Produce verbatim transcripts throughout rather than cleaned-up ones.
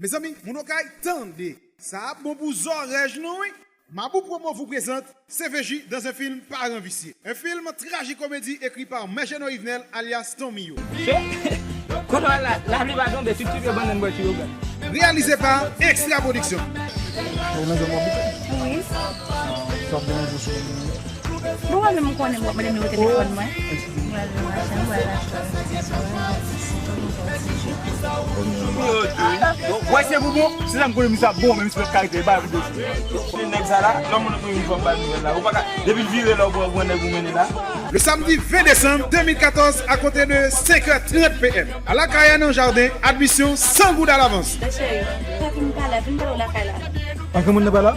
Mezanmi, moun Okay, tande. Sa ap bon pou zòrèj nou, wi. Mabou Promo vous présente C V J dans un film parent vicieux. Un film tragicomédie écrit par Mergeno Yvenel alias Tomio. Kote la, lapli pa tonbe, tout, tout yo bannann bwè sou yo. Réalisé par Extra Production. Ou nan zòn w abite? Wi. Sa ap deranje w sou mwen? Bon, mwen menm, m konnen m ap mande nimewo telefòn mwen. Mwen al nan machin, mwen al achte. Wè, se pou bon, se sa m konnen, misye ap bon, men misye pa karite, li pa vle. Nèg sa la, lè moun nan premye fwa m ba l nouvèl la, ou pa ka, depi l vire la, ou pran, ou pran nèg ou mennen la. Le samedi vingt décembre deux mille quatorze, à compter de cinq heures trente P M, à Lakay Nan Jaden, admission cent goud à l'avance. Cheri, pa vin pa la, vin pa lakay la. An, gen moun nan pa la?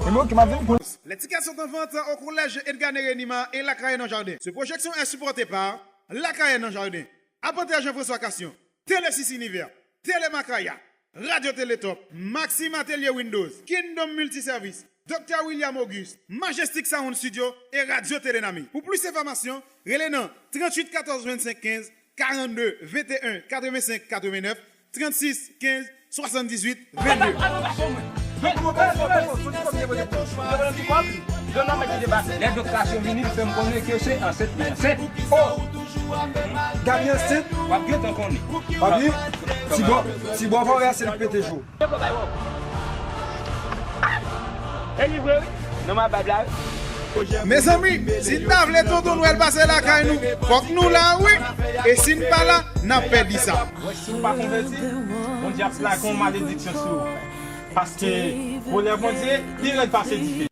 E mwen ki m ap vin pou. Les tickets sont en vente au collège Edgar Nérénima et Lakay Nan Jaden. Cette projection est supportée par Lakay Nan Jaden, Apantè Jean-François Cassion, Télé six Univers, Télé Macaya, Radio Télétop, Maxime Atelier Windows, Kingdom Multiservice, Docteur William Auguste, Majestic Sound Studio et Radio Télénami. Pour plus d'informations, rele nan trente-huit quatorze vingt-cinq quinze, quarante-deux vingt et un quatre-vingt-cinq quatre-vingt-neuf, trente-six quinze soixante-dix-huit vingt-deux. Lè doktè Kasyon vini, li fè m konnen ke se ansent li ansent. Oh! Gaby ansent? W ap gentan konnen. W ap gen? Ti bò, ti bò fò wè se li pete jou. E li vre, wi. Non, ma bab la, wi. Mezanmi, si n ta vle Tonton Nwèl pase lakay nou, fòk nou la, wi. E si n pa la, n ap pèdi sa. Si w pa konvèti, Bondye ap lage yon malediksyon sou ou. Paske kolè Bondye pi rèd pase dife.